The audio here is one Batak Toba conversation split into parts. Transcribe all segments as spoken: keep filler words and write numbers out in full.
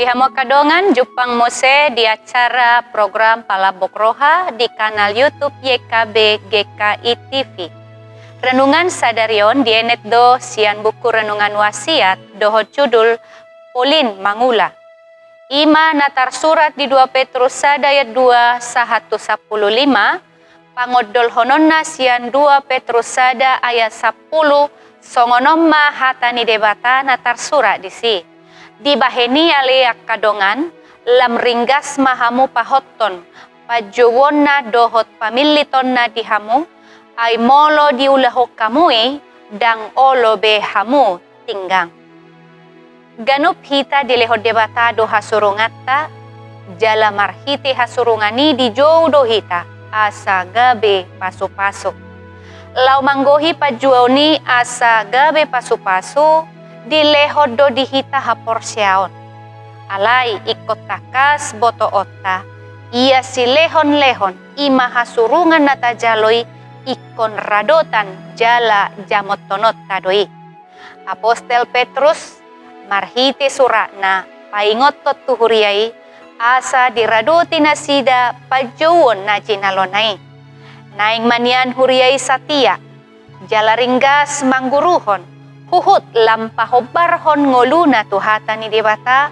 Di hamu angka dongan, jumpang muse di acara program Palambok Roha di kanal YouTube Y K B G K I T V. Renungan sadari on dienet do sian buku renungan Wasiat dohot judul Polin Mangula. I ma na tarsurat di dua Petrus sada ayat dua sahat tu sampulu lima, pangondolhononna sian dua Petrus sada ayat sampulu, songon on ma hata ni Debata na tarsurat disi. Dibahen i ale angka dongan, lam ringgas ma hamu pahothon panjouonna dohot pamillitonna di hamu, ai molo diulahon hamu i, ndang olo be hamu tinggang. Ganup hita dilehon Debata do hasurunganta, jala marhite hasurungan i dijou do hita asa gabe pasupasu. Laho manggohi panjouon i asa gabe pasupasu, dilehon do di hita haporseaon. Alai ingkon tangkas botoonta, ia silehonlehon i ma hasurungan na tajalo i ingkon radotan jala jamothononta do i. Apostel Petrus marhite suratna paingothon tu huria i, asa diradoti nasida panjouon na jinalona i. Naeng ma nian huria i satia, jala ringgas mangguruhon, huhut lam pahombarhon ngoluna tu hata ni Debata,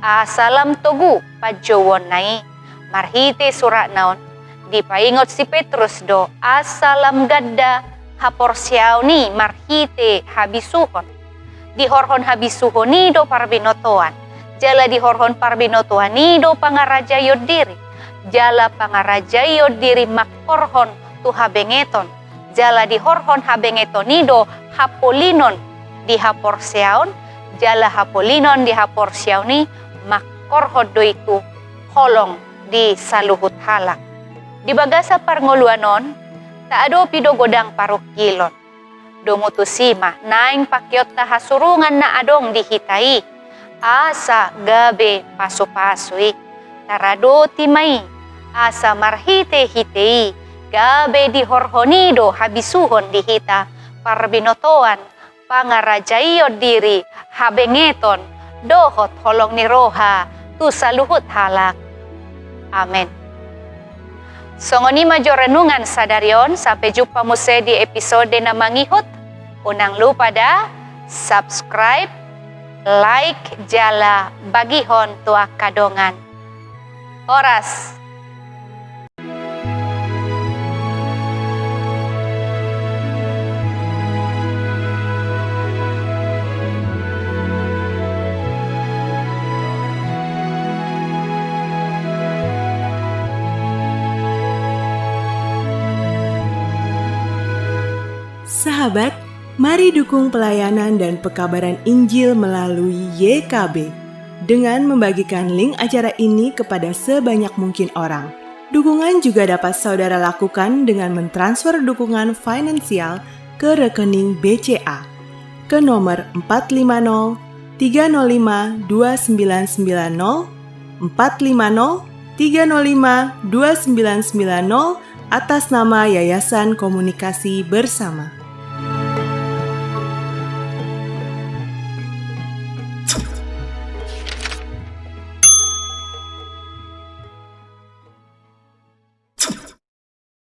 asa lam togu panjouonna i. Marhite suratna on, dipaingot si Petrus do asa lam ganda haporseaon i marhite habisuhon. Dihorhon habisuhon i do parbinotoan, jala dihorhon parbinotoan i do pangarajaion diri, jala pangarajaion diri mangkorhon tu habengeton, jala dihorhon habengeton i do hapolinon di haporseaon, jala hapolinon di haporseaon i mangkorhon do i tu holong di saluhut halak. Di bagasan parngoluan on, taadopi do godang parungkilon. Domu tusi ma naeng pakeonta hasurungan na adong di hita i, asa gabe pasupasu i. Taradoti ma i, asa marhitehite i gabe dihorhon i do habisuhon di hita, parbinotoan, pangarajaion diri, habengeton, dohot holong ni roha tu saluhut halak. Amen. Songon i ma jo renungan sadari on, sampe jumpa muse di episode na mangihut. Unang lupa da, subscribe, like, jala bagihon tu angka dongan. Horas. Sahabat, mari dukung pelayanan dan pekabaran Injil melalui Y K B dengan membagikan link acara ini kepada sebanyak mungkin orang. Dukungan juga dapat saudara lakukan dengan mentransfer dukungan finansial ke rekening B C A ke nomor empat lima nol tiga nol lima dua sembilan sembilan nol, empat lima nol tiga nol lima dua sembilan sembilan nol, atas nama Yayasan Komunikasi Bersama.